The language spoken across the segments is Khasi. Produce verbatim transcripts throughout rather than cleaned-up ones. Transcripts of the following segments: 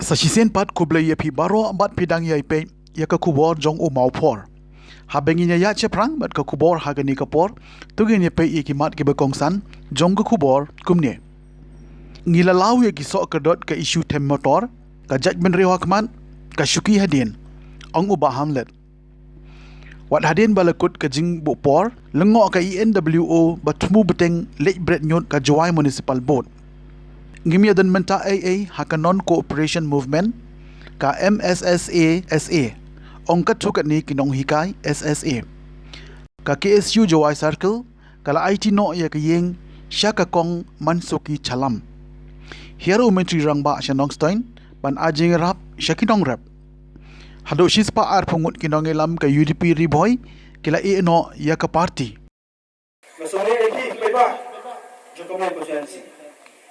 Sa shisien pat khublei ïa phi baroh bad phi dang ïa peit ïa ka khubor jong u Mawphor. Haba ngin ïa ïaid shaphrang bad ka khubor ha kane ka por, to ngin ïa peit ïa ki mat kiba kongsan jong ka khubor kumne. Ngi la law ïa ki soh kordor ka issue them motor, ka jaitbynriew ha khmat, ka shuki hadien, ong u Bah Hamlet. Wat hadien ba la kut ka jingbuh por, lyngngoh ka E N W O ba thmu bteng leit bret ñiut ka Jowai Municipal Board. Ngim ïadon mynta ei ei ha ka Non-Cooperation Movement, ka M S S A S A, ong katto katne ki nonghikai S S A. Ka K S U Jowai Circle ka la aiti noh ïa ka ïing sha ka Kong Mansuki Chalam. Hiar u Myntri Rangbah sha Nongstoiñ ban ai jingïarap sha ki nongrep. Haduh shispah arphew ngut ki nongïalam ka U D P Ri Bhoi ki la ïeh noh ïa ka party. Nga sngewbha ïa ki paidbah jong ka Mawlai constituency.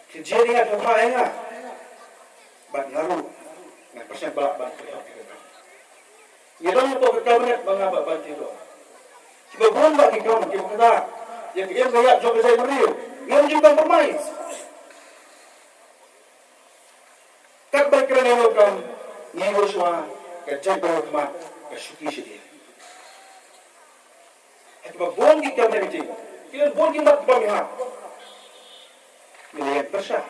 Ki jia ïa nga, thokha ïa nga. Bad nga ruh ngan pyrshang palat ban pynlong ïa ka kam. Ngi don hapoh ka cabinet ba nga bad Bah Tyrwa. Kiba bun bah ki kam kiba kata ïa ka im ka ïap jong ka jaitbynriew. Ngim ju compromise. Katba kren ïa u kam, ngi ïoh shuwa ka jaitbynriew khmat ka shuki shadien. Ha kiba bun ki kam na meeting, ki don bun ki mat kiba mihap. Ngi la ïeng pyrshah.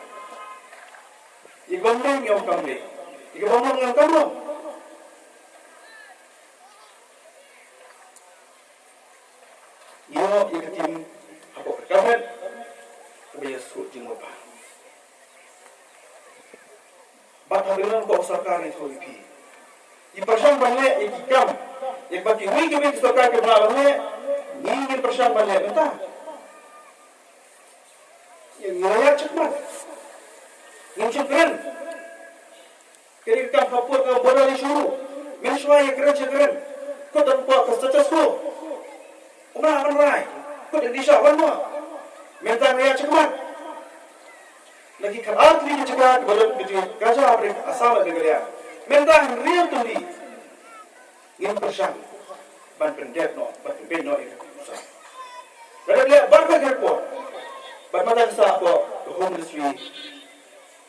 Ïa kiba mlien ngim kam mlien, ïa kiba mlien ngim kam mlien. Ïoh ïa ka team hapoh ka cabinet kaba ïa suk jingmut bha. Bad ha ka liang ka sorkar ngi ïathuh ïa phi. Ngi pyrshang ban leh ïa ki kam. Ïa ba kiwei kiwei ki sorkar kiba lah ban leh, ngi ngin pyrshang ban leh mynta. Ngi la ïaid shakhmat. Ngim shym kren. Kane ka kam hapoh ka border issue ruh, mynshuwa ïa kren sha kren. Kut da kpoh ka status quo. Ym lah ban rai. Kut da dih sha wan mo. Mynta ngi ïaid shakhmat. Na ki khatar tylli ki jaka kiba don ka jingïakhun Assam bad Meghalaya. Mynta hynriew tylli. Ngin pyrshang ban pyndep noh, ban pynbeit noh ïa ka issue. Lada leh baroh ki report, bad mynta ka sah hapoh ka Home Ministry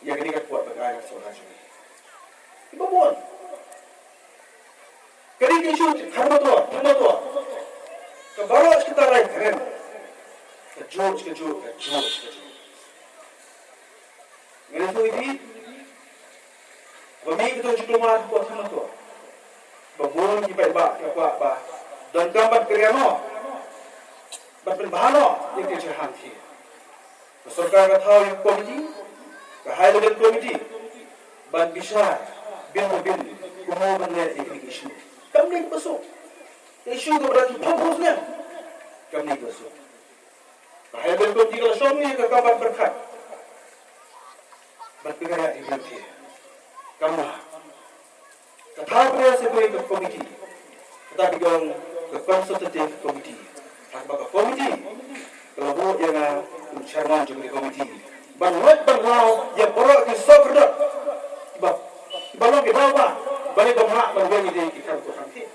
ïa kane ka report ba ka ai ha ka sorkar jong ngi. Kiba bun. Kane ka issue, kham motor, kham motor. Ka baroh shi kynta rai kren. Kajuh, kajuh, kajuh, kajuh. Ngan ïathuh ïa phi ba mih kato ka jingkulmar hapoh thema to. Ba bun ki paidbah ki kwah ba donkam ban kren noh, ban pynbha noh ïa ka jingïakhun. Ka sorkar ka thaw ïa ka komiti, ka high level committee, ban bishar bynta bynta kumno ban leh ïa ka issue. Kam dei kaba suk. Ka issue kaba dei ki pop hus ne. Kam dei kaba suk. Ka high level committee ka la shong ïa ka kam ban pyrkhat. Bad pyrkhat ïa ka kam. Ka thaw pyrshah ïa ka committee. Kata ka jong ka consultative committee. Haba ka committee ka la buh ïa nga u chairman jong ka committee. Ban wad ban law ïa baroh ki sohkordor. Ba, ba long ki daw ba, ba leh ba mah ban wad ïa ki kam ko hangtei.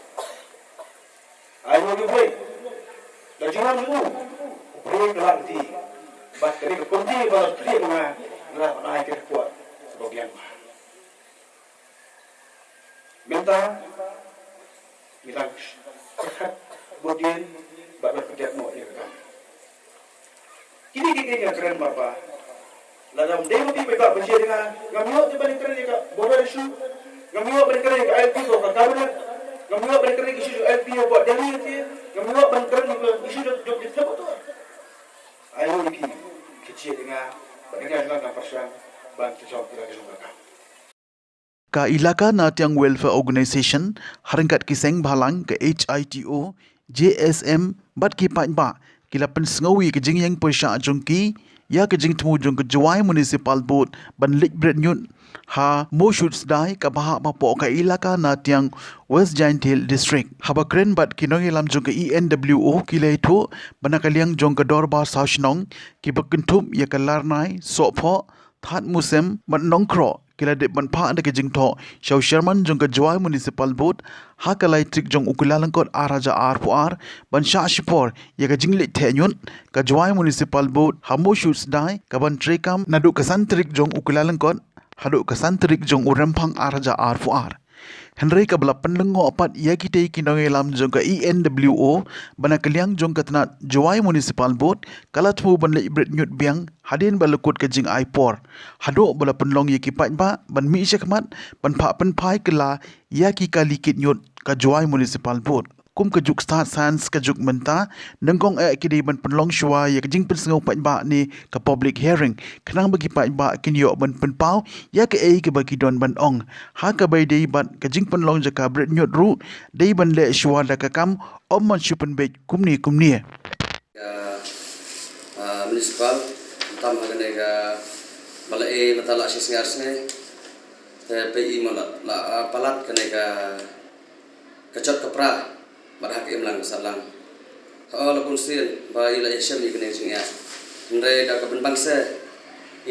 Ai mo ki briew. Da jingam jong u briew ka la lynti. Bad kane ka komiti ba la pynlong nga, nga la ban ai ka report kaba biang bha. Mynta ngi dang pyrkhat bad dien bad ban pynjah noh ïa ka kam. Kine ki dei nga kren marpa. Lada ym dei ma phi paidbah ban jied ïa nga, ngam ïoh te ban kren ïa ka border issue, ngam ïoh ban kren ïa ka I L P ko ka cabinet, ngam ïoh ban kren ïa ka issue I L P ko Delhi te, ngam ïoh ban kren ïa ka issue jong jong jong motor. Ai ïoh ïa phi ki jied ïa nga, ban ïa nga jong nga ngam pyrshang ban pynjah ïa ka jong ka kam. Ka Elaka Natiang Welfare Organisation, ha ryngkat ki seng bhalang ka H I T O, J S M, bad ki paidbah, ki la pynsngew ïa ka jingïeng pyrshah jong ki ïa ka jingthmu jong ka Jowai Municipal Board ban leit bret ñiut ha Mawshut Sdai kaba hap hapoh ka Elaka Natiang, West Jaintia Hills District. Haba kren bad ki nongïalam jong ka E N W O, ki la ïathuh ba na ka liang jong ka Dorbar Sawshnong, kiba kynthup ïa ka Larnai, Sohphoh, Thadmusem bad Nongkroh, ki la dep ban phah da ka jingthoh sha u Chairman jong ka Jowai Municipal Board ha ka lai tarik jong u Kyllalyngkot ar hajar arphew ar ban shah shipor ïa ka jingleit theh ñiut ka Jowai Municipal Board ha Mawshut Sdai, kaban treikam naduh ka san tarik jong u Kyllalyngkot haduh ka san tarik jong u Rymphang ar hajar arphew ar. Hynrei kaba la pynlyngngoh pat ïa kitei ki nongïalam jong ka E N W O ba na ka liang jong ka tnat Jowai Municipal Board ka la thmu ban leit bret ñiut biang hadien ba la kut ka jingai por, haduh ba la pynlong ïa ki paidbah ban mih shakhmat ban phah pynphai kylla ïa ki kali kit ñiut ka Jowai Municipal Board. Kum ka juk stad science ka juk mynta, nyngkong eh ki dei ban pynlong shuwa ïa ka jingpynsngew paidbah ne ka public hearing, khnang ba ki paidbah kin ïoh ban pynpaw ïa kaei kaba ki don ban ong. Ha kaba ïadei bad ka jingpynlong jaka bret ñiut ruh, dei ban leh shuwa da ka kam, ym ban shu pynbeit kumne kumne. Ka, ah, municipal, tam ha kane ka ba la e mynta la shi sngi ar sngi. Te pei i mo la, la, ah, palat kane ka, ka jot ka pra, bad ha ka imlang ka sahlang. Ho la bun sien ba i la ïashem ïa kane ka jingïa. Hynrei da ka ban ban se,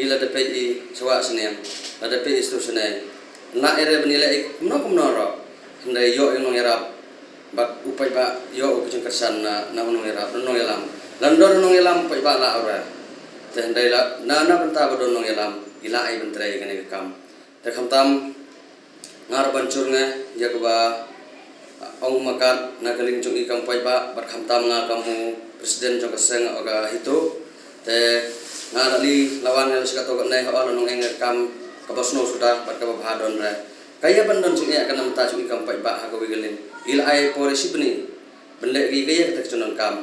i la da pei i shuwa sniang, la da pei i stu sniang. La ere ban i la i kumno kumno ro. Hynrei ïoh i nongïarap bad u paidbah ïoh u ka jingkyrshan na, na u nongïarap, na u nongïalam. Lada don u nongïalam u paidbah la ore. Te hynrei la, na, na bynta ba don nongïalam, i la ai ban trei kane ka kam. Te khamtam nga ruh ban jur nga ïa kaba ong ma kat na ka liang jong i kam paidbah, bad khamtam nga kam u president jong ka seng o ka HITO. Te nga da li lawan nga la shi kato ka nai ha la nong eng kam kaba snow suda bad kaba bha don re. Ka ïa ban don jingeh ka namta jong i kam paidbah ha ka wi ka liang. I la ai por shi bni ban leh ki ka ïa kata ka jingdonkam.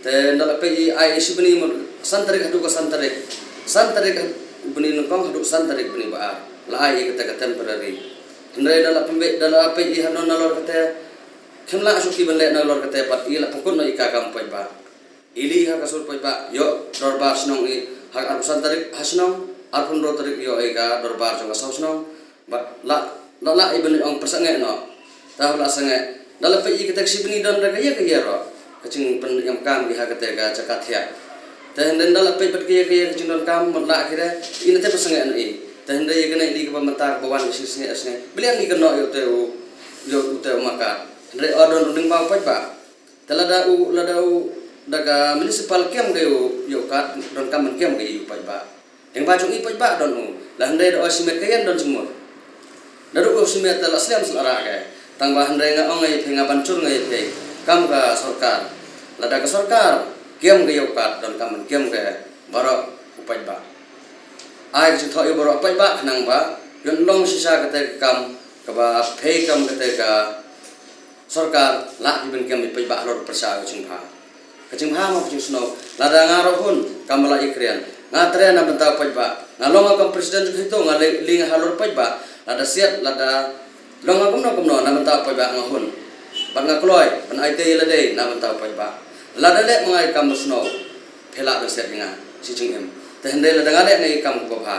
Te nda la pei i ai shi bni mut san tarik haduh ka san tarik. San tarik bni nyngkong haduh san tarik bni ba ar. La ai i kata ka temporary. Hynrei nda la pynbeit nda la pei i haduh nalor kata. Khem la shuki ban leh nalor kata pat i la pangkut no i ka kam paidbah. Ili ha ka sur paidbah ïoh dorbar shnong i ha ka arphew san tarik ha shnong, arphew hynriew tarik ïoh i ka dorbar jong ka saw shnong. Bad la, la, la i ban ong pyrshang eh no. Ta la sangeh. Da la pei i kata ka shi bni don da ka ïa ka ïa ro. Ka jingpyniam kam ki ha kata ka jaka thiah. Te hynrei da la pei bad ka ïa ka ïa ka jingdonkam mut la ki re. I na te pyrshang eh no i. Te hynrei ïa kane i kaba mynta kaba wan ka shi sngi sngi. Belian i ka no ïa u te u, ïa u te u maka. Hynrei o don u ding ba u paidbah. Te lada u, lada u, da ka municipal kem ka ïa u, ïa u kat, donkam ban kem ka ïa u paidbah. Dang ba jong i paidbah don u. La hynrei da o simet ka ïan don jingmut. Da ruh u simet da la slem sla ra ka. Tang ba hynrei nga ong nga ïa phi nga ban jur nga ïa phi. Kam ka sorkar. Lada ka sorkar, kem ka ïa u kat, donkam ban kem ka baroh u paidbah. Ai ka jingthoh ïa baroh u paidbah khnang ba, ïoh long shisha kata ka kam, kaba phi kam kata ka sorkar, lah ki ban kem i paidbah halor pyrshah ka jingbha. Ka jingbha mo ka jingsnow. Lada nga ruh hun, kam ba la i krian. Nga tre na bynta u paidbah. Nga long nga kam president ka HITO, nga li, li nga halor paidbah. Lada siat, lada long nga kumno kumno na bynta u paidbah nga hun. Bad nga kloi, ban ai te ïa lade na bynta u paidbah. Lada leh ma nga i kam ba snow. Phi lah ban siat ïa nga, shi jingim. Te hynrei lada nga leh nga i kam kaba bha.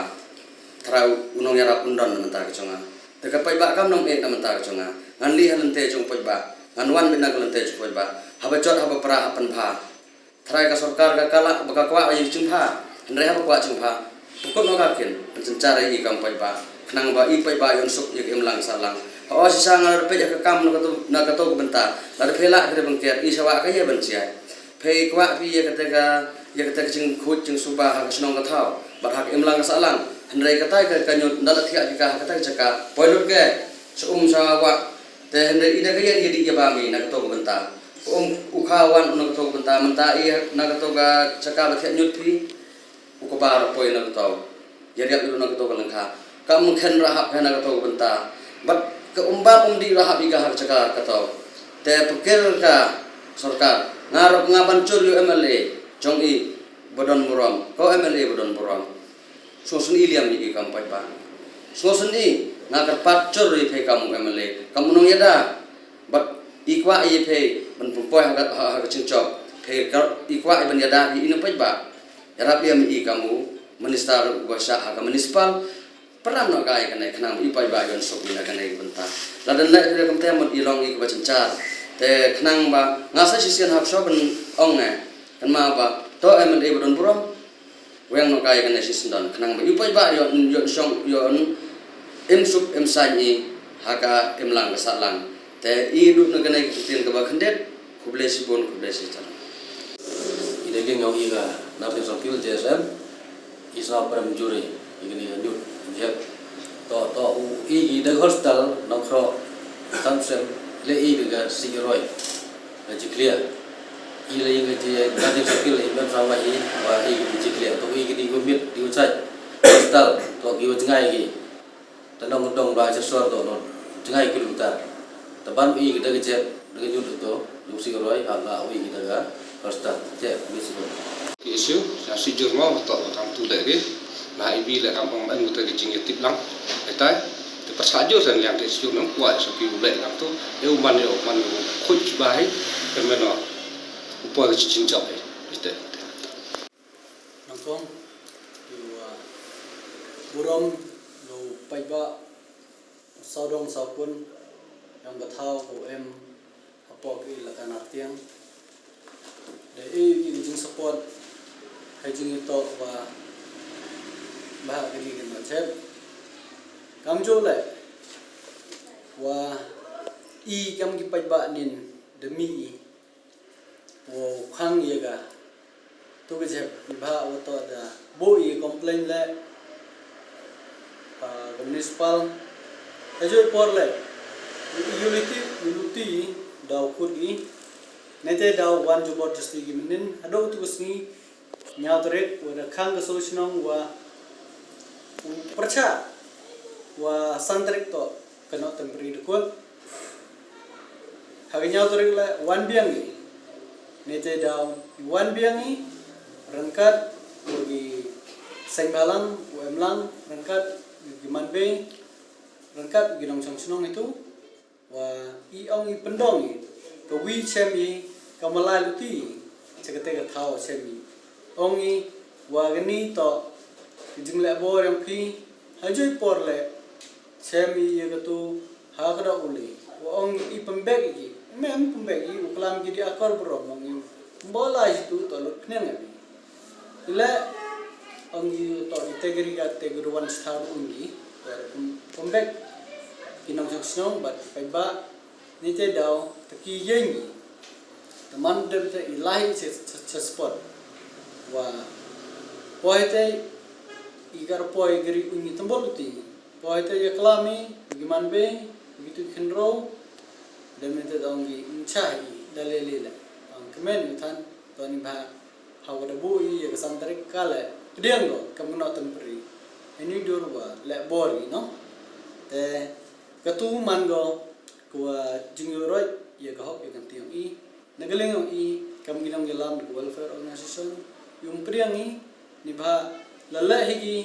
Trai u nongïarap un don na bynta ka jong nga. Te ka paidbah kam nong eh na bynta ka jong nga. Ngan li ha lynte jong paidbah. Ngan wan beit na ka lynte jong paidbah. Haba jot haba pra ha pynbha. Trai ka sorkar ka kala ba ka kwah ïa jingbha. Hynrei haba kwah jingbha. Pukut no ka kin. Pynsynchar ïa i kam paidbah. Khnang ba i paidbah ïoh suk ïa ka imlang sahlang. Ha o shisha nga la peit ïa ka kam na kato, na kato ka bynta. Lada phi lah phi da bangker i shawa ka ïa ban jia. Phi kwah phi ïa kata ka, ïa kata ka jingkhuid jingsuba ha ka shnong ka thaw. Bad ha ka imlang ka sahlang. Hynrei kata ka, ka ñiut nda la thiah ki ka ha kata ka jaka. Poi lut ke. Sha um sha wah. Te hynrei i da ka ïa ïa di ïa ba mi na kato ka bynta. Um u kha wan na kato ka bynta. Mynta i na kato ka jaka ba thiah ñiut phi. U kaba ruh poi na kato. Ïa riap ïa na kato ka lyngkha. Ka mungkhen rahap ka na kato ka bynta. Bad ka umbam um di rahap i ka ha ka jaka kato. Te pyrkhat ka sorkar. Nga ruh nga ban jur ïa u M L A. Jong i ba don burom. Ka u M L A ba don burom. Sngewsynei liam ïa i kam paidbah. Sngewsynei nga kyrpad jur ïa phi kam u M L A. Kam u nongïada. Bad i kwah ïa phi ban pynpoi ha ka, ha, ha ka jingjop. Phi ka, i kwah ïa ban ïada ïa i na paidbah. Ïarap ïa mi i kam u minister uba shah ha ka municipal. Pynran noh ka ïa kane khnang ba i paidbah ïoh suk ïa kane ka bynta. Lada leh phi kumta mut i long i kaba jynjar. Te khnang ba nga sa shisien hap shuwa ban ong ne. Kynmaw ba to M L A ba don burom. Weng noh ka ïa kane shisyndon khnang ba i paidbah ïoh, ïoh shong ïoh im suk im saiñ i ha ka imlang ka sahlang. Te i duh na kane ka ktien kaba khyndiat. Khublei shibun, khublei shihajar. I dei ki ngau i ka National Field J S M. I sna prem juri i kane ka ñiut. To to u i ki da hospital nongkro samsem le i ki ga si roi. Ga jiklia i le i ga ji na ji sakil i ben sama i wa i ki jiklia to i ki di gumit di uchai hospital to ki u jngai ki. Ta nong dong ba cha sor to no jngai kilometer. Ta ban i ki da ga jet da ga nyut to du si roi ha la i ki da ga hospital je mi si. Ki issue sa si jur mo to kam tu le ki. Na i bi le kam ong en ta ki jing tip lang. Etai te pas ka jur san liang ki issue nang kwa sa ki u le kam tu. E u man yo man yo khuj ba hai. Kan meno upa ki jing jap hai. Ite. Nangkong yu burom lo paidbah sawdong sawkun yang ka thaw ko em hapoh ki la ka nar tiang. Da i i jing support hai jing i to wa ba ka ni kan chet kam jo le wa i kam ki paidbah nin da mi i. Wow khang ïa ka tu ka jep i bha wa to da bu i complain le ka municipal ka joi por le yu liti yu liti daw khut i nete daw wan jubor justi ki menin hado tu ka sngi nyaw tarik wa da khang ka so shnong wa u percha wa san tarik to ka no temporary dukut. Ha ka nyaw tarik le wan biang i. Nete daw i wan biang i rangkat u gi seng balang u emlang rangkat u gi manbei rangkat u gi nong chong chnong itu. Wa i ong i pendong i ka wi chem i ka malai luti i cha kate ka thaw chem i ong i wa gani to ki jingleh bor yang phi ha joi por le chem i ya katu ha kada uli wa ong i pembek i ki mem pembek i u klam ki di akor bro mong i mbola i tu to lut pneng i ile ong i to i tegri ka tegri wan stha ong i to pembek i nong chong shnong bat pai ba ni te daw ta ki yeng i ta man dem te i lai che che spot wa poi te i gar poi gri ung i tambol ti Poi te ïa klam i, gi man bei, gi tu khin ro, da men te dong gi ncha i, da le le le. Ang kmen i than, to ni bha, ha wa da bu i, ïa ka san tarik ka le, pdiang go, kam no tem pri. Ini dur wa, le bor i, no? Te, ka tu man go, kwa jing yu roi, ïa ka hok, ïa ka tiang i, na galing i, kam gi nong gi lam, welfare organization, yung pdiang i, ni bha, la le hi gi,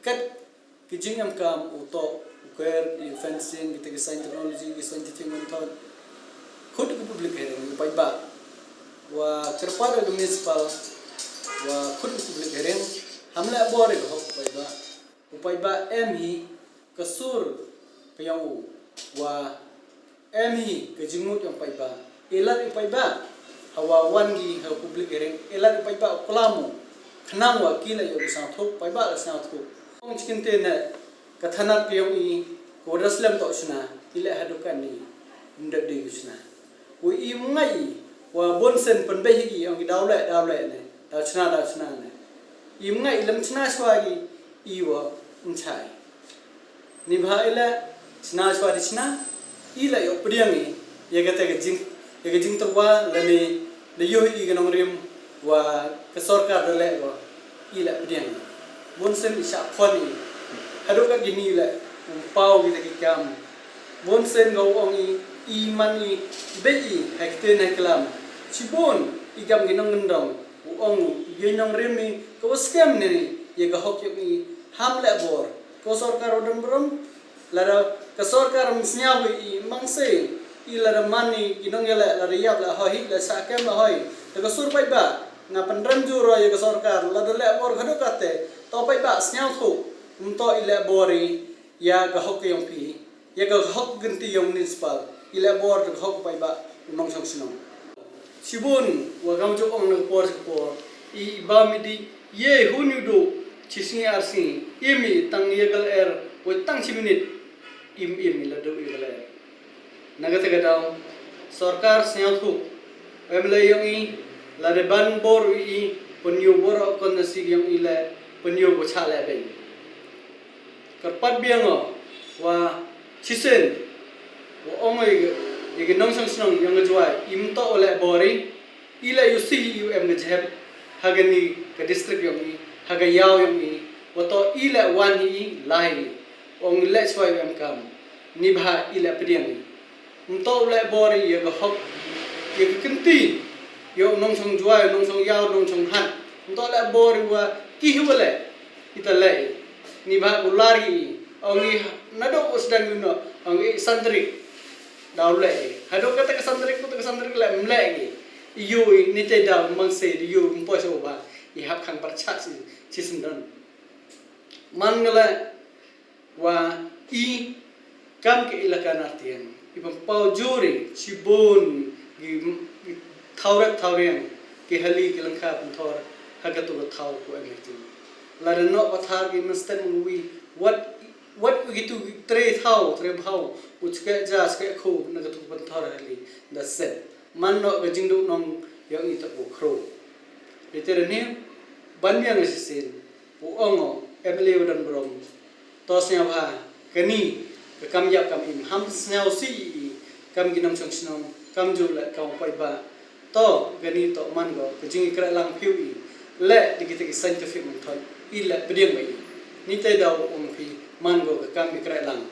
kat Ki jingem kam u to u ker i fencing kita ki science technology ki scientific method. Khut ka public hearing u paidbah wa kyrpad ka municipal wa khut ka public hearing. Ham le bor ka hok u paidbah. U paidbah em hi ka sur ka yong u wa Em hi ka jingmut yong paidbah. Elat i paidbah. Hawa wan gi ha public hearing. Elat i paidbah u klam u. Khnang wa ki la yong sngewthuh paidbah la sngewthuh. Ong chikin te ne ka thanat ka yong i ko da slem to shna. I le hadu kan ni. Mdep de ku shna. Wa i mngai wa bon sen pen be hi ong i daw le daw le ne. Daw shna daw shna ne. I mngai lem shna shwa gi i wa mchai. Ni bha i le chna chwa di chna i le yo pdiang i ya kata ka jing ya ka jing terwa le ni le yo i ka nongrim wa ka sorkar da le wa i le pdiang i bun sen i sha khon i hadu ka gini le u pau kita ki kam bun sen ga ong i i man i be i hekten heklam chibun i kam ki nong ngendong u ong u ye nongrim i ka wa skem ni ya ka hok yok i ham le bor ko sorkar u dum brum Lada ka sorkar ym sñiaw i mangse i lada man i ki nongïaleh lada ïap la hoi la sah kem la hoi. Da ka sur paidbah nga pynrem jur ïa ka sorkar lada leh bor khaduk kate to paidbah sñiawthuh ym to i leh bor i ïa ka hok ka yong phi ïa ka hok kynti yong municipal i leh bor da ka hok paidbah u nongshong shnong. Shibun wa kam ju ong na ka por sha ka por i ba mi di ye hun yu du chi sngi ar sngi im i tang ye gal er wa tang chi minit im im i la du ye gal er. Na kata ka daw sorkar sñiawthuh em le yong i la de ban bor i pynyu bor kon na si yong i le pynyu wa cha le ben. Kyrpad biang o Wa shisien wa ong ïa ki nongshong shnong ïong ka Jwai, im to u leh bor i, i leh ïu si ïu em ka jhep ha kani ka district ïong i, ha ka ïaw ïong i, wa to i leh wan i lai i, ong leh shwa ïu em kam, ni bha i leh pdiang i. Mto u leh bor ïa ka hok, ïa ka kynti, ïa u nongshong Jwai, u nongshong ïaw, u nongshong hat. Mto u leh bor ïa wa ki hi wa leh, ita leh. Ni bha u lar ïa i, ong i nado u sdang ïa u no, ong i san tarik. Daw leh i. Hado kata ka san tarik, kata ka san tarik leh mleh i. Ïu i ni te daw mang se ïu mpo sha u bha. I hap khang par chat si, si sendon. Man nga leh, wa i kam ka ilaka Nartiang i pynpaw jur i shibun ki, ki thaw rep thaw riang ki hali ki lyngkha pynthor ha katu ka thaw ko em tu. Lada noh pathar ki mynstep ngi wat, wat kitu ki tre thaw tre bhaw u chke ja chke khu na katu ka pynthor hali da set. Man noh ka jingduh nong ïa i ta ko khro. Ite rani ban biang shisien. U ong o, M L A u don brom. To sñiaw bha, kani, ka kam ïap kam im, ham sñiaw si i, kam ki nongshong shnong, kam ju leh kam paidbah. To, kani to man ko, ka jingïakren lang phi u i, leh da kita ki scientific method, i leh pdiang ba i. Ni te daw ong phi, man ko ka kam ïakren lang.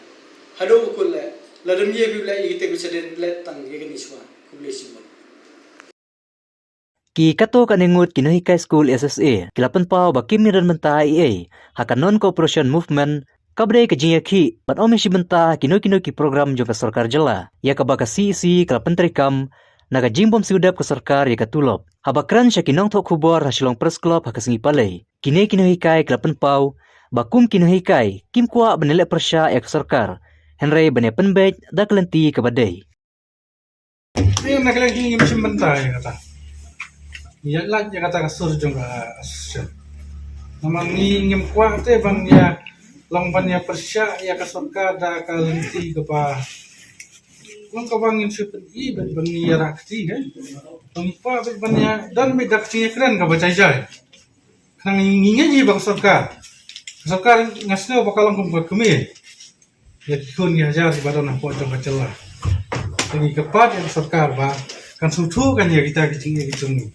Haduh ko leh, la dem ïa phi leh i kita ki chadien leh tang ïa kani shwa, khublei shibun. Ki katto katne ngut ki nonghikai skul S S A ki la pynpaw ba kim ïadon bynta ei ei ha ka Non Cooperation Movement, kaba dei ka jingïakhih ban ym ïashim bynta kino kino ki program jong ka sorkar jylla, ïa kaba ka C E C ka la pyntreikam na ka jingbym siew dep ka sorkar ïa ka tulop. Haba kren sha ki nongthoh khubor ha Shillong Press Club ha ka sngi Palei, kine ki nonghikai ki la pynpaw ba kum ki nonghikai kim kwah ban ïaleh pyrshah ïa ka sorkar, hynrei ban ïapynbeit da ka lynti kaba dei. Ïa na ka liang ngi ngim shim bynta ïa kata. Ïa lait ïa kata ka sur jong ka association. Namar ngi ngim kwah te ban ïa long ban ïa pyrshah ïa ka sorkar da ka lynti kaba long kaba ngin shu pyni ban ban ngi ïa rah kti ne. Ngim kwah ban ïa don beit da ka jingïakren kaba jai jai. Khnang ngi ngeit hi ba ka sorkar. Ka sorkar nga sngew ba ka long kum ka kmie. Ïa ki khun ki hajar kiba don hapoh jong ka jylla. Te ngi kyrpad ïa ka sorkar ba kan sngewthuh kan ïa kita ki jingeh ki jong ngi.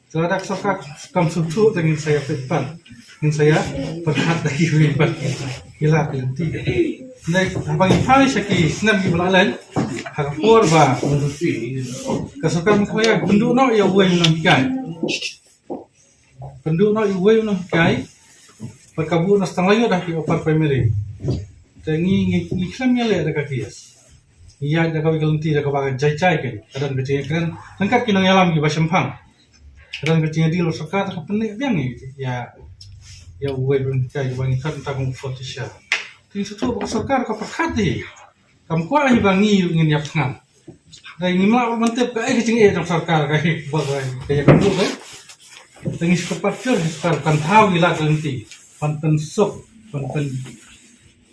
Te lada ka sorkar kam sngewthuh te ngin sa ïa pyrkhat. Ngin sa ïa pyrkhat da kiwei pat ki lad ki lynti. Nai haba ngi phai sha ki snem kiba la leit ha ka por ba ka sorkar mynta ka ïa kynduh noh ïa uwei u nonghikai. Kynduh noh uwei u nonghikai. Bad ka buh na stang la ïoh da ki upper primary. Te ngi ngi ngi khlem ïaleh da ka case. Ngi ïaid da kawei ka lynti da kaba ka jai jai kein. Ka don ka jingïakren ryngkat ki nongïalam kiba shemphang. Ka don ka jingïadil bad sorkar da ka pynleh biang ïa ïa uwei u nonghikai kiba ngi khot mynta kum u Patricia. Te ngi sngewthuh ba ka sorkar ka pyrkhat ïa i. Kam kwah hi ba ngi ruh ngin ïap thngan. Dei ngim lah ban tip kaei ka jingeh jong sorkar kaei ba kaei ka ïa ka ruh kaei. Te ngi sngewthuh pat jur hi sorkar kan thaw ïa la ka lynti ban pynsuk ban pyn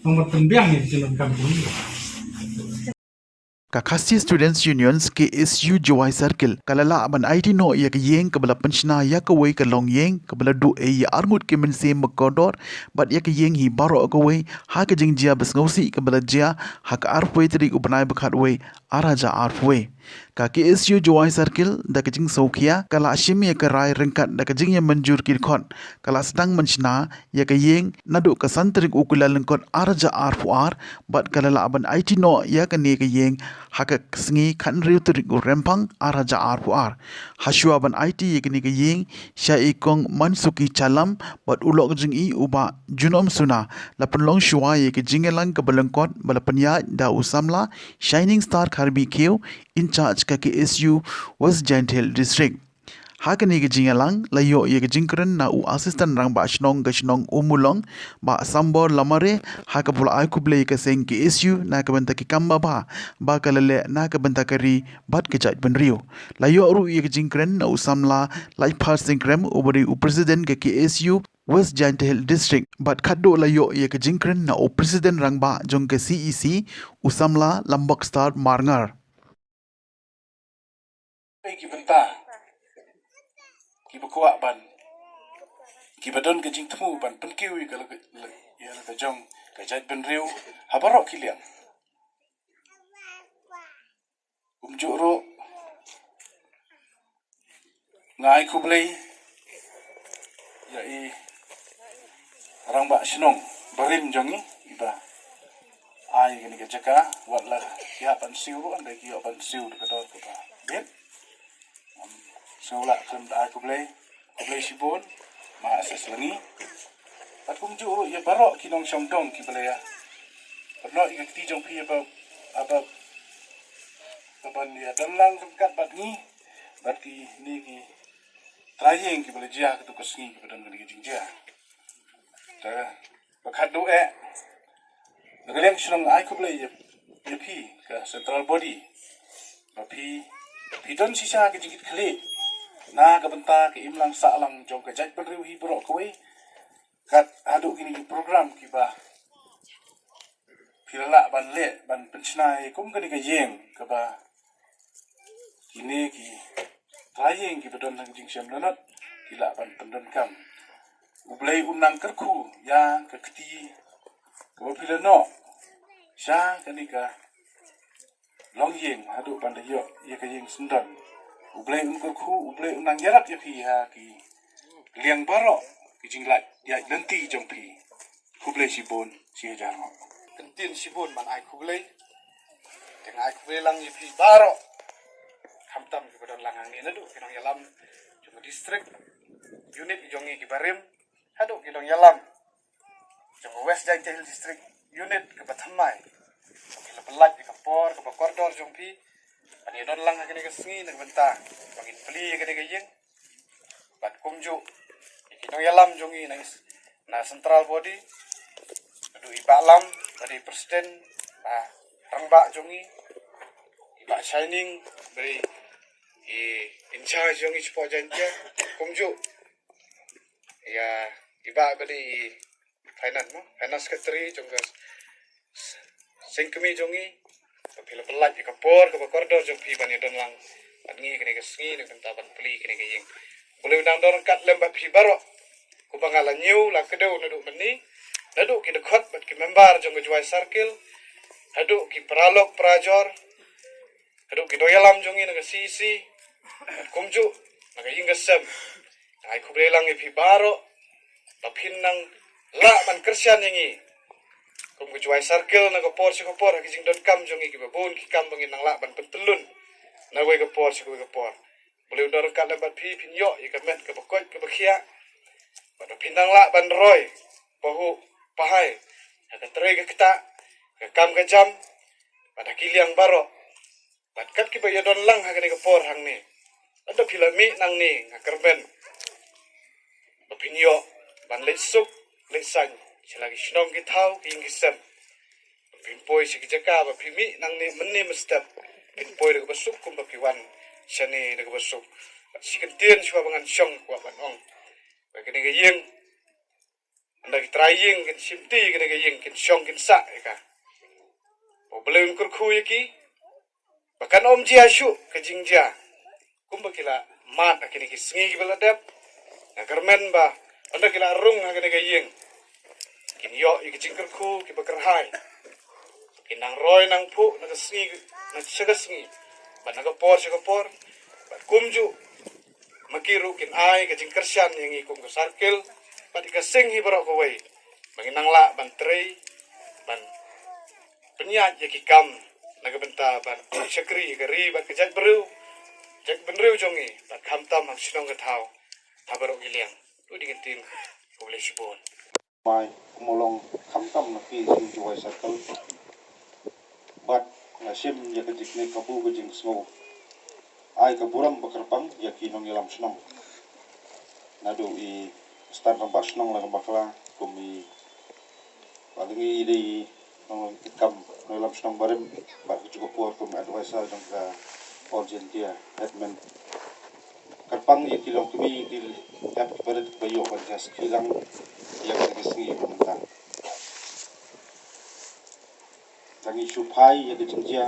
ban pynbiang ïa ka jingdonkam jong ngi. Ka Khasi Students Union, K S U Jowai Circle, ka la lah ban aiti noh ïa ka ïing kaba la pynshna ïa kawei ka longïing kaba la duh ei ïa arngut ki mynsiem ba kordor bad ïa ka ïing hi baroh kawei ha ka jingjia ba sngewsih kaba la jia ha ka arphew tarik u bnai ba khatwei ar hajar arphew. Ka K S U Jowai Circle da ka jingsngewkhia ka la shim ïa ka rai ryngkat da ka jingïamynjur ki dkhot ka la sdang ban shna ïa ka ïing naduh ka san tarik u Kyllalyngkot ar hajar arphew ar bad ka la lah ban aiti noh ïa kane ka ïing ha ka sngi khathynriew tarik u Rymphang ar hajar arphew ar. Hashwa ban aiti ïa kane ka ïing sha i Kong Mansuki Chalam bad u lok jong i u Bah Junom Suna, la pynlong shwa ïa ka jingïalang kaba lyngkot ba la pynïaid da u samla Shining Star Kharbi Khiew, in charge ka K S U West Jaintia Hills District. Ha kane ka jingïalang la ïoh ïa ka jingkren na u Assistant Rangbah Shnong ka shnong Ummulong, Bah Sambor Lamare, ha kaba la ai khublei ïa ka seng K S U na ka bynta ki kam babha ba ka la leh na ka bynta ka ri bad ka jaitbynriew. La ïoh ruh ïa ka jingkren na u samla Laitphar Singh Krem uba dei u President ka K S U West Jaintia Hills District bad khatduh la ïoh ïa ka jingkren na u President Rangbah jong ka C E C, u samla Lambokstar Marngar. Ei ki bynta kiba kwah ban, kiba don ka jingthmu ban pynkiew ïa ka la ka, la, ïa la ka jong ka jaitbynriew ha baroh ki liang. Kumjuh ruh nga ai khublei ïa i rangbah shnong barim jong ngi iba ai kane ka jaka, wat la ki hap ban siew ruh, hynrei ki ïoh ban siew da ka dor kaba bit. Sngewlah khlem da ai khublei, khublei shibun, ma S S Langi. Bad kumjuh ruh ïa baroh ki nongshong dong kiba la ïa pynnoh ïa ka kti jong phi ïa ba, ïa ba, ïa ban ïa don lang ryngkat bad ngi, bad kine ki trai ïing kiba la jia ha kato ka sngi kiba don kane ka jingjia. Te ba khatduh eh, na ka liang shnong ai khublei ïa, ïa phi ka central body. Ba phi, phi don shisha ka jingkitkhlieh na ka bynta ka imlang sahlang jong ka jaitbynriew hi baroh kawei. Kat haduh kine ki program kiba phi la lah ban leh ban pynshna ïa kum kane ka ïing kaba kine ki trai ïing kiba don ha ka jingshem lanot ki lah ban pyndonkam. U Blei un nang kyrkhu ïa ka kti kaba phi la noh sha kane ka longïing haduh ban da ïoh ïa ka ïing syndon. U Blei un kyrkhu, U Blei un nang ïarap ïa phi ha ki liang baroh ki jinglait ïaid lynti jong phi. Khublei shibun, shi hajar nguh. Kyntien shibun ban ai khublei. Te nga ai khublei lang ïa phi baroh, khamtam kiba don lang hangne, naduh ki nongïalam jong ka district unit jong ngi kiba rim, haduh ki nongïalam jong ka West Jaintia Hills District unit kaba thymmai. Ki la pynlait ïa ka por kaba kordor jong phi ban ïa don lang ha kane ka sngi na ka bynta ba ngin plie ïa kane ka ïing. Bad kumjuh ïa ki nongïalam jong ngi na, na central body, naduh i Bah Lam ba dei president, ba rangbah jong ngi, i Bah Shining ba dei i in charge jong ngi shapoh Jaintia, kumjuh ïa i Bah ba dei i finance, mo, finance secretary jong ka seng kmie jong ngi. Ba phi la pynlait ïa ka por kaba kordor jong phi ban ïa don lang bad ngi kane ka sngi na ka bynta ban plie kane ka ïing. U Blei un nang don ryngkat lem bad phi baroh. Kumba nga la ñiew la kdew naduh mynne, naduh ki dkhot bad ki member jong ka Jowai Circle, haduh ki paralok parajor, haduh ki nongïalam jong ngi na ka C E C, kumjuh na ka ïing ka sem. Nga ai khublei lang ïa phi baroh ba phin nang lah ban kyrshan ïa ngi kum ka Jowai Circle na ka por sha ka por ha ki jingdonkam jong ngi kiba bun, ki kam ba ngin nang lah ban pyntyllun na kawei ka por sha kawei ka por. U Blei un don ryngkat lem bad phi, phin ïoh ïa ka met kaba koit kaba khiah, bad ba phin nang lah ban roi pahuh pahai ha ka trei ka ktah, ka kam ka jam, bad ha ki liang baroh. Bad kat kiba ïa don lang ha kane ka por hangne, lada phi la mih nangne, nga kyrmen ba phin ïoh ban leit suk leit saiñ sha la ki shnong ki thaw, ki ïing ki sem. Phin poi sha ki jaka ba phi mih nangne mynne mynstep, phin poi da kaba suk kumba phi wan shane da kaba suk. Bad shi kyntien shuwa ba ngan shong kwah ban ong ba kane ka ïing, ynda ki trai ïing kin shim ti kane ka ïing, kin shong kin sah ïa ka. Ba U Blei un kyrkhu ïa ki ba kan ym jia shuh ka jingjia kumba ki la mad ha kine ki sngi kiba la dep. Nga kyrmen ba ynda ki la rung ha kane ka ïing, kin ïoh ïa ki jingkyrkhu kiba kyrhai. Kin nang roi nang phuh na ka sngi, na sha ka sngi, bad na ka por sha ka por. Bad kumjuh ma ki ruh kin ai ka jingkyrshan ïa ngi kum ka circle bad ïa ka seng hi baroh kawei, ba ngin nang lah ban trei, ban pynïaid ïa ki kam na ka bynta ban shakri ïa ka ri bad ka jaitbynriew, jaitbynriew jong ngi, bad khamtam ha shnong ka thaw ha baroh ki liang. Lut ïa ka ktien, khublei shibun. Mai kumba long khamtam na P S U Jowai Circle. Bad nga shim ïa ka jingkynmaw kabu ka jingsngew ai ka burom ba kyrpang ïa ki nongïalam shnong, naduh i Stan Rangbah Shnong la ka bakla, kum i Bah Langi, i dei nongkam nongïalam shnong barim, bad ka juh ka por kum advisor jong ka All Jaintia Headman. Kyrpang ïa ki longkmie, ïa ki hep ki barit ba ïoh ban ïa sngewthuh lang ïa ka sngi ba mynta. Tang ngi shu phai ïa ka jingjia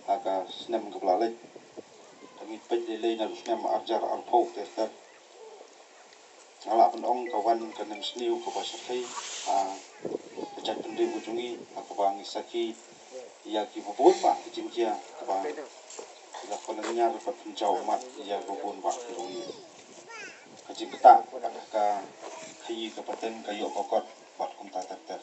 ha ka snem kaba la leit. Tang ngi peit lei lei na u snem arhajar arphew ter ter. Nga lah ban ong ka wan ka nemsniew kaba shyrkhei ha ka Jait pynriew ka jong ngi ha kaba ngi sakhi ïa ki babun ba ki jingjia kaba ki la pynlynñiar bad pynjaw ummat ïa babun ba ki jong ngi. Ka jingktah bad ka khaïi ka pateng ka ïoh ka kot bad kumta ter ter.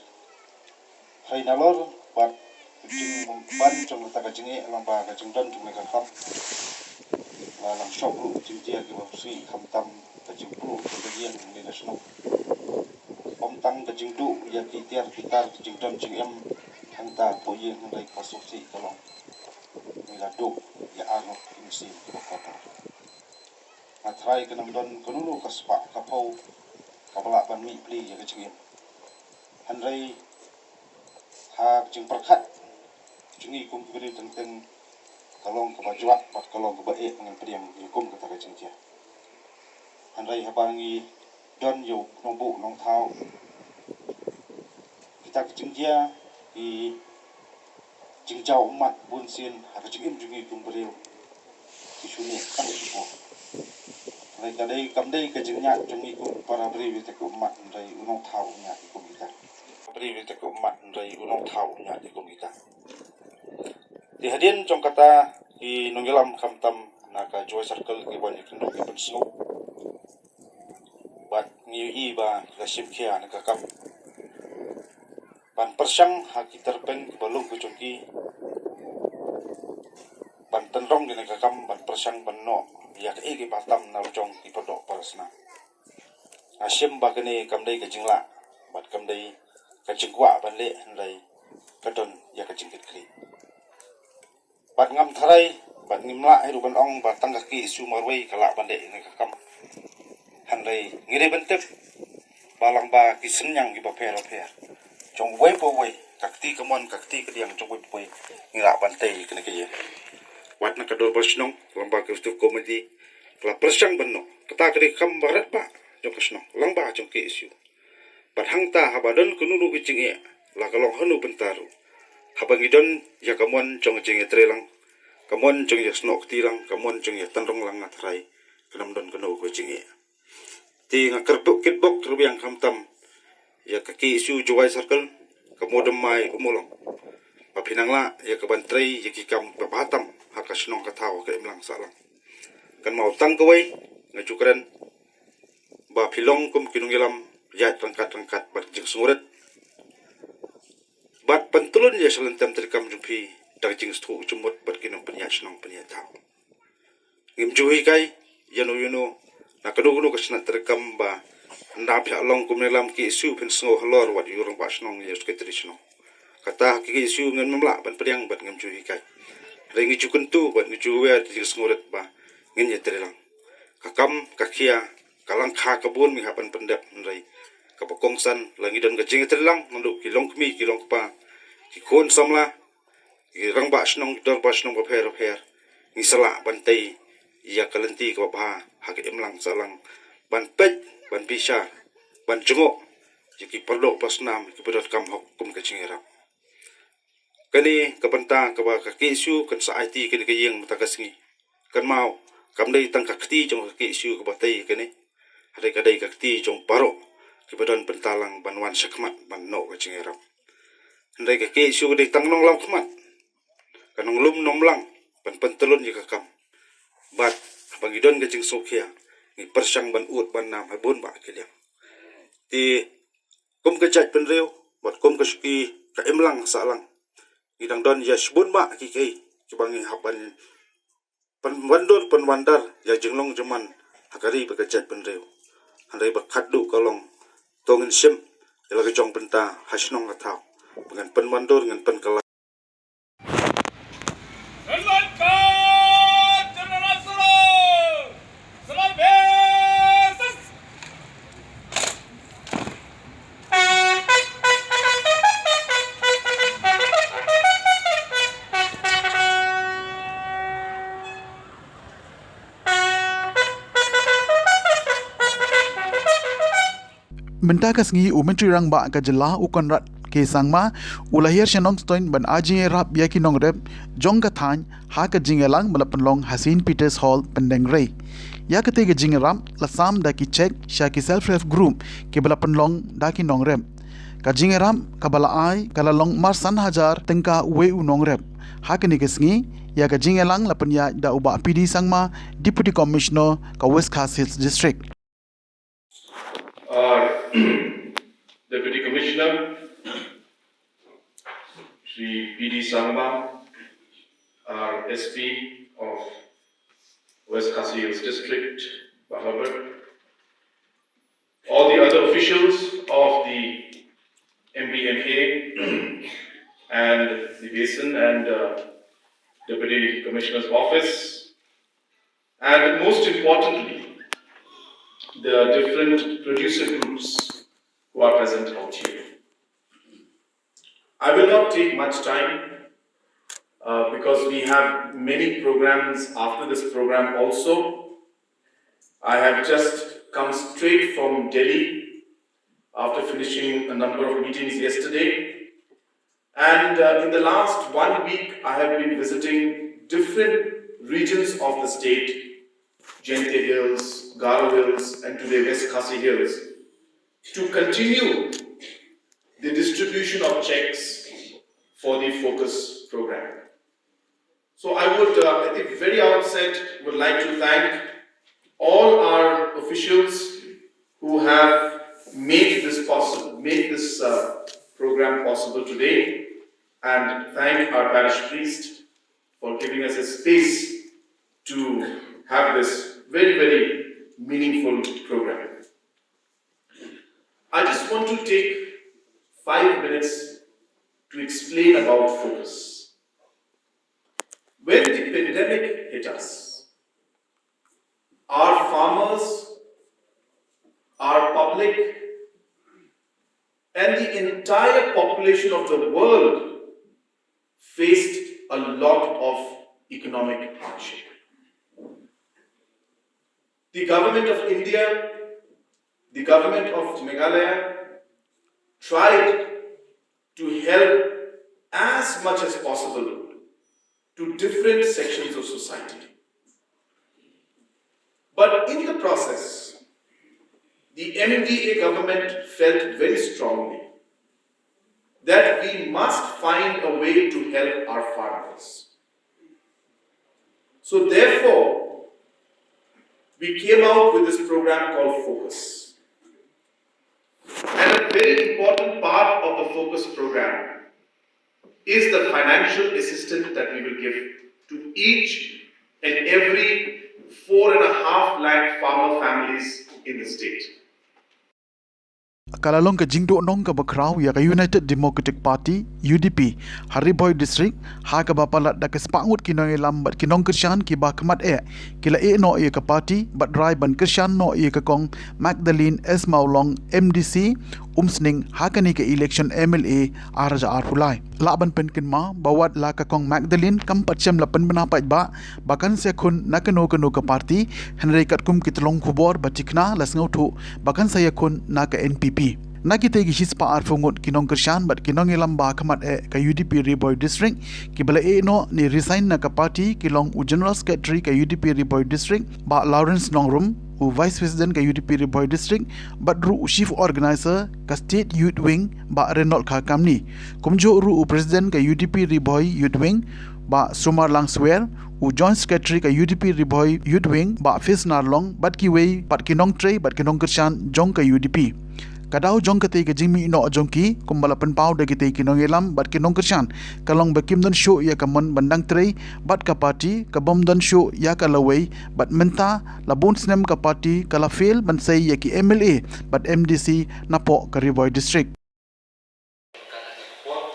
Hynrei nalor bad ka jingban jong kata ka jingeh lyngba ka jingdon jong ka kam, la lang shop ruh ka jingjia kiba pyrshah khamtam ka jingpluh ka jingïeng ka shnong. Ym tang ka jingduh ïa ki tiar ki tar ka jingdon jingem hangta hapoh ïing, hynrei ka suk sih ka long ngi la duh ïa arngut ki mynsiem kiba kordor. Nga tharai kan ym don kano kano ka spah ka phew kaba lah ban mih pli ïa ka jingim. Hynrei ha ka jingpyrkhat jong ngi kum ki briew teng teng ka long kaba jwat bad ka long kaba eh ngi pdiang ïa kum kata ka jingjia. Hynrei haba ngi don ïa u nongbuh nongthaw, kita ki jingjia ki jingjaw ummat bun sien ha ka jingim jong ngi kum briew ki shu neh tang shu pur. Hynrei ka dei kam dei ka jingñiah jong ngi kum para briew ïa ka ummat, hynrei u nongthaw u ñiah ïa kum kita. Briew ïa ka ummat, hynrei u nongthaw u ñiah ïa kum kita. Te hadien jong kata ki nongïalam khamtam na ka Jowai Circle ki wan ïakynduh ïa pynsngew. Bad ngi ïohi ba la shim khia na ka kam ban pyrshang ha ki tyrpeng kiba lung ka jong ki ban tynrong ïa na ka kam ban pyrshang ban noh ïa kaei kaba tam na la jong ki pardoh parasnam. Nga shem ba kane kam dei ka jinglah bad kam dei ka jingkwah ban leh, hynrei ka don ïa ka jingkitkhlieh. Bad ngam tharai bad ngim lah hi ruh ban ong ba tang ka K S U marwei ka lah ban leh ïa na ka kam. Hynrei ngi dei ban tip ba lyngba ki synñiang kiba pher bapher jong uwei pa uwei, ka kti kamon ka kti kadiang jong uwei pa uwei, ngi lah ban tei ïa kane ka ïing. Wat na ka dorbar shnong lyngba ka executive committee ka la pyrshang ban noh. Kata ka dei ka kam ba rat ba jong ka shnong lyngba jong K S U. Bad hangta haba don kano kano ka jingeh, la ka long hano bynta ruh, haba ngi don ïa ka mon jong ka jingïatreilang, ka mon jong ïasnoh kti lang, ka mon jong ïatynrong lang, nga tharai kan ym don kano ka jingeh. Te nga kyrpad kitbok kyrwiang khamtam ïa ka K S U Jowai Circle, ka Mawdam Mai, ka Mawlong, ba phin nang lah ïa ka ban trei ïa ki kam ba bha tam ha ka shnong ka thaw, ha ka imlang sahlang. Kan mut tang kawei nga ju kren ba phi long kum ki nongïalam ïaid ryngkat ryngkat bad jingsngewrit bad pyntylun ïa sha lynti treikam jong phi da ka jingsngewthuh jingmut bad ki nongpynïaid shnong pynïaid thaw. Ngim ju hikai ïano ïano na kano kano ka shnat treikam ba ynda phi long kum nongïalam K S U phin sngew halor wat ïa u rangbah shnong, ïa u secretary shnong. Kata ha ka K S U ngim lah ban pdiang bad ngim ju hikai. Hynrei ngi ju kyntu bad ngi ju wer da ka jingsngewrit ba ngin ïatreilang. Ka kam ka khia ka lang kha ka bun ngi hap ban pyndep, hynrei kaba kongsan la ngi don ka jingïatreilang naduh ki longkmie ki longkpa, ki khun samla, ki rangbah shnong, ki dorbar shnong bapher bapher. Ngi sa lah ban tei ïa ka lynti kaba bha ha ka imlang sahlang, ban peit, ban bishar, ban jngoh ïa ki pardoh parasnam kiba donkam ha kum ka jingïarap. Kane ka bynta kaba ka K S U kan sa aiti kane ka ïing mynta ka sngi. Kan mut kam dei tang ka kti jong ka K S U kaba tei kane, hynrei ka dei ka kti jong baroh kiba don bynta lang ban wan shakhmat ban noh ka jingïarap. Hynrei ka K S U ka dei tang nonglam khmat, ka nonglum nongmlang ban pyntyllun ïa ka kam. Bad haba ngi don ka jingsngewkhia, ngi pyrshang ban ud ban nam ha bun bah ki liang. Te kum ka jaitbynriew bad kum ka shuki ka imlang sahlang, ngi dang don ïa shibun bah ki kaei kiba ngi hap ban pynwandur pynwandar ïa jinglong jingman ha ka ri bad ka jaitbynriew. Hynrei ba khadduh ka long, to ngin shim ïa la ka jong bynta ha shnong ha thaw ba ngin pynwandur, ngin pynkylla. Mynta ka sngi u Myntri Rangbah ka jylla u Conrad K Sangma u la hiar sha Nongstoiñ ban ai jingïarap ïa ki nongrep jong ka thaiñ ha ka jingïalang ba la pynlong ha Saint Peter's Hall Pyndengrei. Ïa katei ka jingïarap la sam da ki cheque sha ki self help group kiba la pynlong da ki nongrep. Ka jingïarap kaba la ai ka la long marsan hajar tyngka uwei u nongrep. Ha kane ka sngi, ïa ka jingïalang la pynïaid da u Bah P D Sangma, Deputy Commissioner ka West Khasi Hills District. Our Deputy Commissioner, Shri P D Sangma, our S P of West Khasi Hills District, Bah Herbert, all the other officials of the M D M A and the Basin and, uh, Deputy Commissioner's Office, and most importantly, the different producer groups who are present out here. I will not take much time, uh, because we have many programs after this program also. I have just come straight from Delhi after finishing a number of meetings yesterday. And, uh, in the last one week, I have been visiting different regions of the state, Jaintia Hills, Garo Hills, and today West Khasi Hills, to continue the distribution of checks for the FOCUS program. So I would, uh, at the very outset, would like to thank all our officials who have made this possible, made this, uh, program possible today, and thank our parish priest for giving us a space to have this very, very meaningful program. I just want to take five minutes to explain about FOCUS. When the pandemic hit us, our farmers, our public, and the entire population of the world faced a lot of economic hardship. The government of India, the government of Meghalaya tried to help as much as possible to different sections of society. But in the process, the M D A government felt very strongly that we must find a way to help our farmers. So therefore, we came out with this program called FOCUS. And a very important part of the FOCUS program is the financial assistance that we will give to each and every four and a half lakh farmer families in the state. Ka la long ka jingduhnong kaba khraw ïa ka United Democratic Party, U D P, ha Ri Bhoi District, ha kaba palat da ka spah ngut ki nongïalam bad ki nongkyrshan kiba khmat eh ki la ïeh noh ïa ka party bad rai ban kyrshan noh ïa ka Kong Magdalene S Mawlong, M D C Umsning, ha kane ka election M L A ar hajar arphew lai. Lah ban pynkynmaw ba wat la ka Kong Magdalene kam pat shym la pynbna paidbah ba kan sa ïakhun na kano kano ka party, hynrei katkum ki tyllong khubor ba tikna la sngewthuh ba kan sa ïakhun na ka N P P. Na kitei ki shispah arphew ngut ki nongkyrshan bad ki nongïalam ba khmat eh ka U D P Ri Bhoi District kiba la ïeh noh ne resign na ka party ki long u General Secretary ka U D P Ri Bhoi District, Bah Lawrence Nongrum, u Vice President ka U D P Ri Bhoi District, bad ruh u Chief Organizer ka State Youth Wing, Bah Reynold Kharkamni. Kumjuh ruh u President ka U D P Ri Bhoi Youth Wing, Bah Sumar Langswer, u Joint Secretary ka U D P Ri Bhoi Youth Wing, Bah Fis Narlong, bad kiwei pat ki nongtrei bad ki nongkyrshan jong ka U D P. Ka daw jong katei ka jingmih noh jong ki, kumba la pynpaw da kitei ki nongïalam bad ki nongkyrshan, ka long ba kim don shuh ïa ka mon ban dang trei bad ka party, ka bym don shuh ïa ka lawei, bad mynta la bun snem ka party ka la fail ban sei ïa ki M L A bad M D C napoh ka Ri Bhoi District. Kan ha ka por,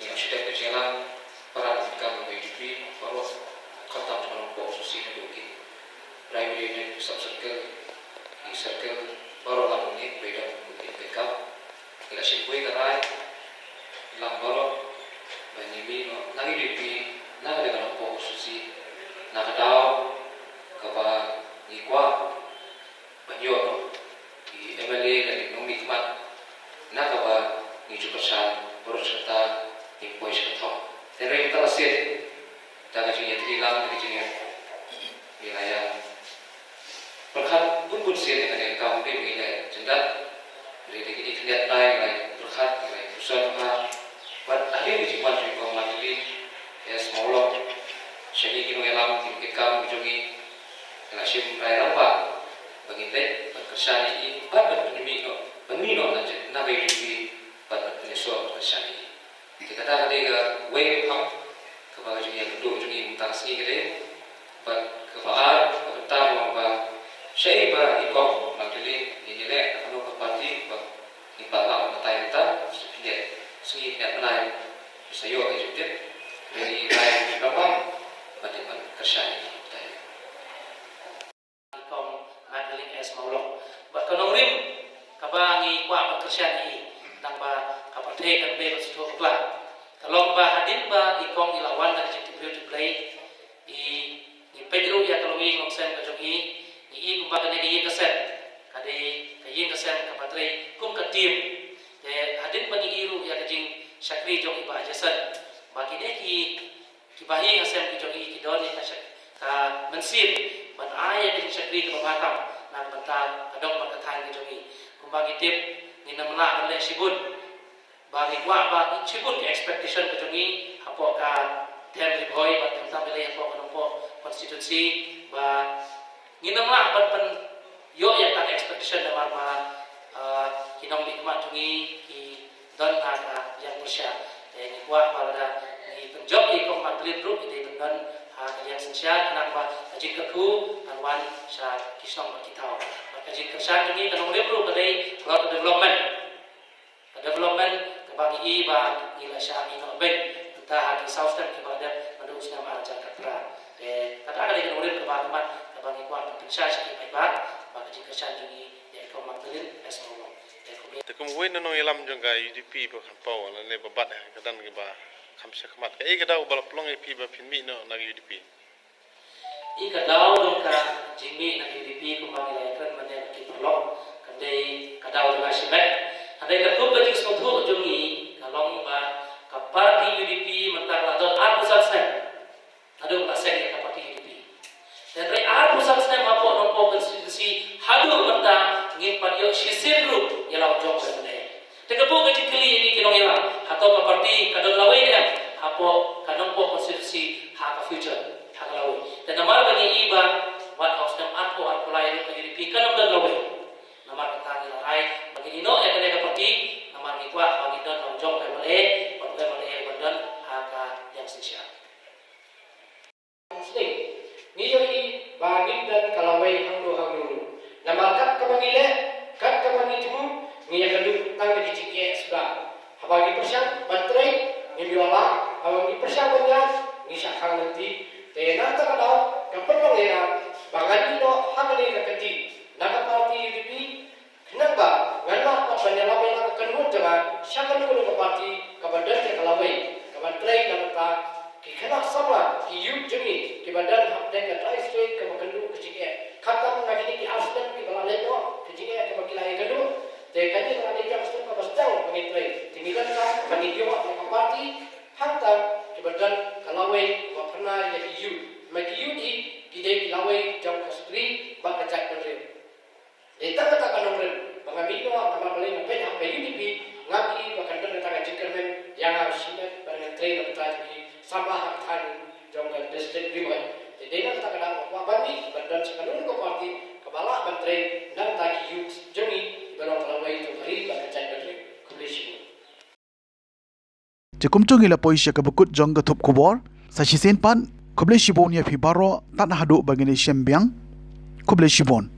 ngi ïoh shi taïew ka jingïalang, para ngi kam ngi dei baroh, khamtam jong ngi hapoh constituency naduh ki primary, sub circle, ki circle, baroh lang ngi ba ïadon bad ki kam. Ngi la shim kawei ka rai lang baroh ba ngi mih noh na ngi dei na ka liang ka hapoh constituency na ka daw kaba ngi kwah ban ïoh noh ki M L A lane nongmihkhmat na kaba ngi ju kyrshan baroh shi katta, ngim poi sha ka thong. Hynrei mynta la sien da ka jingïatreilang, da ka jingïa, ngi la ïa pyrkhat bun bun sien ïa kane ka kam, ym dei ba ngi la jyndat, hynrei da kine ki khyndiat bnai ngi la Mawlong, sha ngi ki nongïalam, ki nongkitkam jong ngi, nga la shim rai rangbah ba ngin leit ban kyrshan ïa i bad ban pynmih noh, pynmih noh na jait, na ka UDP bad ban pynïasoh ban kyrshan ïa i. Te kata ka dei kawei ka phang kaba ka jingïakynduh jong ngi mynta ka sngi ka dei. Bad kaba ar, kaba bynta long ba shaei ba i Kong Magdalene, ngin ïaleh na kano ka party ba ngin pat lah ban batai mynta, sa pynïaid sngi pynïaid bnai, sa ïoh ka jingtip, lane i rai rangbah, ban ïa ban kyrshan ïa i batai. I Kong Magdalene S Mawlong. Bad ka nongrim kaba ngi kwah ban kyrshan ïa i, tang ba ka pyrthei kan dei ban sngewthuh bakla. Ka long ba hadien ba i Kong i la wan da ka jingtip briew tip Blei, i, ngi peit ruh ïa ka longïing longsem ka jong i, ngi i kumba kane ka ïing ka sem ka dei ka ïing ka sem kaba trei kum ka team. Te hadien ba ngi i ruh ïa ka jingshakri jong i Bah Jason, ba kine ki, ki bahaïing hasem ki jong i ki don ïa ka shak-, ka mynsiem ban ai ïa ka jingshakri kaba bha tam na ka bynta ka dong bad ka thaiñ ka jong i. Kumba ngi tip, ngin ym lah ban leh shibun, ba ngi kwah ba shibun ki expectation ka jong i hapoh ka them Ri Bhoi bad khamtam balei hapoh ka Nongpoh constituency, ba ngin ym lah ban pynïoh ïa ka expectation namar ba, ah, ki nongmihkhmat jong i ki don ha ka liang pyrshah. Te ngi kwah ba lada ngi pynjop ïa i Kong Magdalene ruh, i dei ban don ha ka liang synshar, khnang ba ka jingkyrkhu kan wan sha ki shnong bad ki thaw. Bad ka jingkyrshan jong ngi ka nongrim ruh ka dei ka development. Ka development kaba ngi i ba ngi la shah ïeh noh beit mynta ha ki saw snem kiba la dep naduh u snem ar hajar khatphra. Te kata ka dei ka nongrim kaba khmat kaba ngi kwah ban pynshai sha ki paidbah ba ka jingkyrshan jong ngi ïa i Kong Magdalene S Mawlong. Te kumne. Te kum uwei na nongïalam jong ka UDP ba kham paw lane ba bat ha ka dang kiba kham shakhmat, kaei ka daw ba la pynlong ïa phi ba phin mih noh na ka UDP? I ka daw jong ka jingmih na ka UDP kumba ngi la ïakren mynne bad ki paralok, ka dei ka daw jong ka shimet. Hynrei katkum ka jingsngewthuh jong ngi ka long ba ka party UDP mynta ka la don arphew san snem. Naduh ba la seng ïa ka party UDP. Hynrei arphew san snem hapoh Nongpoh constituency haduh mynta ngim pat ïoh shisien ruh ïa la u jong ka MLA. Te ka buh ka jingkylli ïa ngi ki nongïalam, hato ka party ka don lawei ne em hapoh ka Nongpoh constituency ha ka future, ha ka lawei. Te namar ba ngi i ba wat ha u snem arphew, arphew lai ruh ka UDP kan ym don lawei. Namar kata ngi la rai ba ngin ïeh noh ïa kane ka party, namar ngi kwah ba ngin don la u jong ka MLA, bad u MLA ban don ha ka liang synshar. Ngi ïohi ba ngim don ka lawei hangno hangno ruh. Namar kat kaba ngi leh, kat kaba ngi thmu, ngi ïakynduh tang da ki jingeh suda. Haba ngi pyrshang ban trei, ngim ïoh lah, haba ngi pyrshang ban ïaid, ngi shah khang lynti. Te na kata ka daw, ka pynlong ïa nga ba ngan ïeh noh ha kane ka kti na ka party UDP, khnang ba ngan lah pat ban ïalam ïa la ka kynhun jong nga sha kano kano ka party kaba don ïa ka lawei, kaba trei na ka bynta ki khynnah samla, ki youth jong ngi kiba don hapdeng ka dei state kaba kynduh ka jingeh. Khamtam na kine ki ar snem kiba la leit noh, ka jingeh kaba ki la ïakynduh. Te kane ka dei ka snem kaba sdang ba ngin trei. Te ngi donkam ba ngin ïoh ïa ka party hangta kiba don ka lawei kaba phyrnai ïa ki youth. Ma ki youth hi ki dei ki lawei jong ka sutri bad ka jaitbynriew. Dei tang kata ka nongrim ba nga mih noh, namar balei nga peit ha ka UDP, nga mih ba kan don kata ka jingkyrmen ïa nga shimet ba ngan trei na ka bynta jong ki samla ha ka thaiñ jong ka district Ri Bhoi. Te dei na kata ka daw nga kwah ban mih ban don sha kano kano ka party kaba lah ban trei na ka bynta ki youth jong ngi kiba long ka lawei jong ka ri bad ka jaitbynriew. Khublei shibun. Te kumto ngi la poi sha kaba kut jong ka thup khubor. Sa shisien pat, khublei shibun ïa phi baroh, tad haduh ba ngin ïashem biang. Khublei shibun.